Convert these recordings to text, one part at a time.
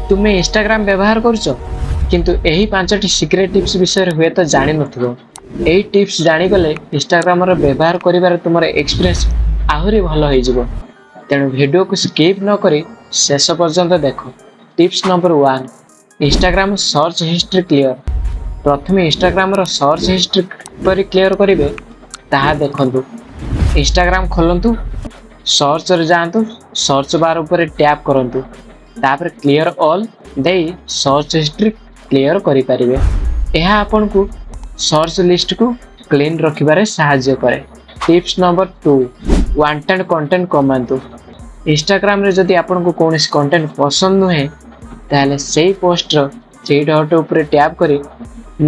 ତୁମେ ଇନଷ୍ଟାଗ୍ରାମ ବ୍ୟବହାର କରୁଛ, କିନ୍ତୁ ଏହି ପାଞ୍ଚଟି ସିକ୍ରେଟ୍ ଟିପ୍ସ ବିଷୟରେ ହୁଏତ ଜାଣିନଥିବ। ଏହି ଟିପ୍ସ ଜାଣିଗଲେ ଇନଷ୍ଟାଗ୍ରାମର ବ୍ୟବହାର କରିବାରେ ତୁମର ଏକ୍ସପିରିଏନ୍ସ ଆହୁରି ଭଲ ହେଇଯିବ। ତେଣୁ ଭିଡ଼ିଓକୁ ସ୍କିପ୍ ନ କରି ଶେଷ ପର୍ଯ୍ୟନ୍ତ ଦେଖ। Tips number 1, Instagram search history clear. ପ୍ରଥମେ ଇନଷ୍ଟାଗ୍ରାମର ସର୍ଚ୍ଚ ହିଷ୍ଟ୍ରି କିପରି କ୍ଲିୟର କରିବେ, ତାହା ଦେଖନ୍ତୁ। ଇନଷ୍ଟାଗ୍ରାମ ଖୋଲନ୍ତୁ, ସର୍ଚ୍ଚରେ ଯାଆନ୍ତୁ, ସର୍ଚ୍ଚ ବାର ଉପରେ ଟ୍ୟାପ୍ କରନ୍ତୁ। ତାପରେ କ୍ଲିୟର ଅଲ୍ ଦେଇ ସର୍ଚ୍ଚ ହିଷ୍ଟ୍ରି କ୍ଲିୟର କରିପାରିବେ। ଏହା ଆପଣଙ୍କୁ ସର୍ଚ୍ଚ ଲିଷ୍ଟକୁ କ୍ଲିନ୍ ରଖିବାରେ ସାହାଯ୍ୟ କରେ। Tips number 2, wanted content କମାନ୍ତୁ। ଇନଷ୍ଟାଗ୍ରାମରେ ଯଦି ଆପଣଙ୍କୁ କୌଣସି କଣ୍ଟେଣ୍ଟ ପସନ୍ଦ ନୁହେଁ, ତାହେଲେ ସେଇ ପୋଷ୍ଟର ଥ୍ରୀ ଡଟ୍ ଉପରେ ଟ୍ୟାପ୍ କରି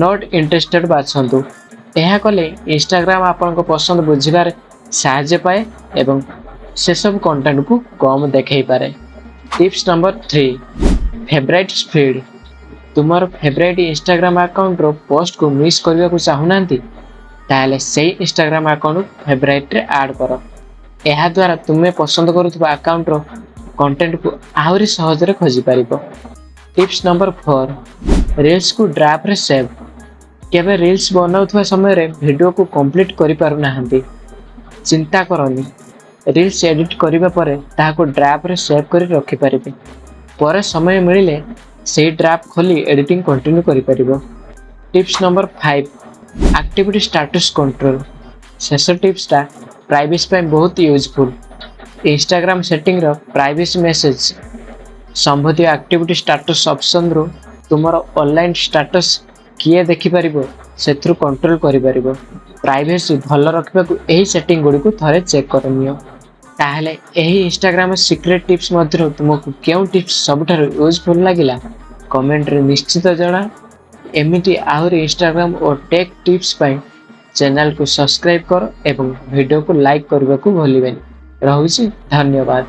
not interested ବାଛନ୍ତୁ। ଏହା କଲେ ଇନଷ୍ଟାଗ୍ରାମ ଆପଣଙ୍କ ପସନ୍ଦ ବୁଝିବାରେ ସାହାଯ୍ୟ ପାଏ ଏବଂ ସେସବୁ କଣ୍ଟେଣ୍ଟକୁ କମ୍ ଦେଖାଇପାରେ। Tips number 3, favourite feed. ତୁମର ଫେଭରାଇଟ୍ ଇନଷ୍ଟାଗ୍ରାମ ଆକାଉଣ୍ଟର ପୋଷ୍ଟକୁ ମିସ୍ କରିବାକୁ ଚାହୁଁନାହାନ୍ତି, ତାହେଲେ ସେଇ ଇନଷ୍ଟାଗ୍ରାମ ଆକାଉଣ୍ଟ ଫେଭରାଇଟ୍ରେ ଆଡ଼୍ କର। ଏହାଦ୍ୱାରା ତୁମେ ପସନ୍ଦ କରୁଥିବା ଆକାଉଣ୍ଟର କଣ୍ଟେଣ୍ଟକୁ ଆହୁରି ସହଜରେ ଖୋଜିପାରିବ। ଟିପ୍ସ ନମ୍ବର 4, ରିଲ୍ସକୁ ଡ୍ରାଫ୍ଟରେ ସେଭ୍। କେବେ ରିଲ୍ସ ବନାଉଥିବା ସମୟରେ ଭିଡ଼ିଓକୁ କମ୍ପ୍ଲିଟ୍ କରିପାରୁନାହାନ୍ତି? ଚିନ୍ତା କରନି। ରିଲ୍ସ ଏଡିଟ୍ କରିବା ପରେ ତାହାକୁ ଡ୍ରାଫ୍ଟରେ ସେଭ୍ କରି ରଖିପାରିବେ। ପରେ ସମୟ ମିଳିଲେ ସେହି ଡ୍ରାଫ୍ଟ ଖୋଲି ଏଡିଟିଂ କଣ୍ଟିନ୍ୟୁ କରିପାରିବ। Tips number 5, activity status control. ଶେଷ ଟିପ୍ସଟା ପ୍ରାଇଭେସି ପାଇଁ ବହୁତ ୟୁଜଫୁଲ୍। ଇନଷ୍ଟାଗ୍ରାମ ସେଟିଂର ପ୍ରାଇଭେସି ମେସେଜ ସମ୍ବନ୍ଧୀୟ ଆକ୍ଟିଭିଟି ଷ୍ଟାଟସ୍ ଅପସନ୍ରୁ ତୁମର ଅନଲାଇନ୍ ଷ୍ଟାଟସ୍ କିଏ ଦେଖିପାରିବ, ସେଥିରୁ କଣ୍ଟ୍ରୋଲ କରିପାରିବ। ପ୍ରାଇଭେସି ଭଲ ରଖିବାକୁ ଏହି ସେଟିଂ ଗୁଡ଼ିକୁ ଥରେ ଚେକ୍ କରିନିଅ। ତାହେଲେ ଏହି ଇନଷ୍ଟାଗ୍ରାମ ସିକ୍ରେଟ୍ ଟିପ୍ସ ମଧ୍ୟରୁ ତୁମକୁ କେଉଁ ଟିପ୍ସ ସବୁଠାରୁ ୟୁଜଫୁଲ୍ ଲାଗିଲା, କମେଣ୍ଟରେ ନିଶ୍ଚିତ ଜଣା। ଏମିତି ଆହୁରି ଇନଷ୍ଟାଗ୍ରାମ ଓ ଟେକ୍ ଟିପ୍ସ ପାଇଁ ଚ୍ୟାନେଲକୁ ସବସ୍କ୍ରାଇବ୍ କର ଏବଂ ଭିଡ଼ିଓକୁ ଲାଇକ୍ କରିବାକୁ ଭୁଲିବେନି। ରହୁଛି, ଧନ୍ୟବାଦ।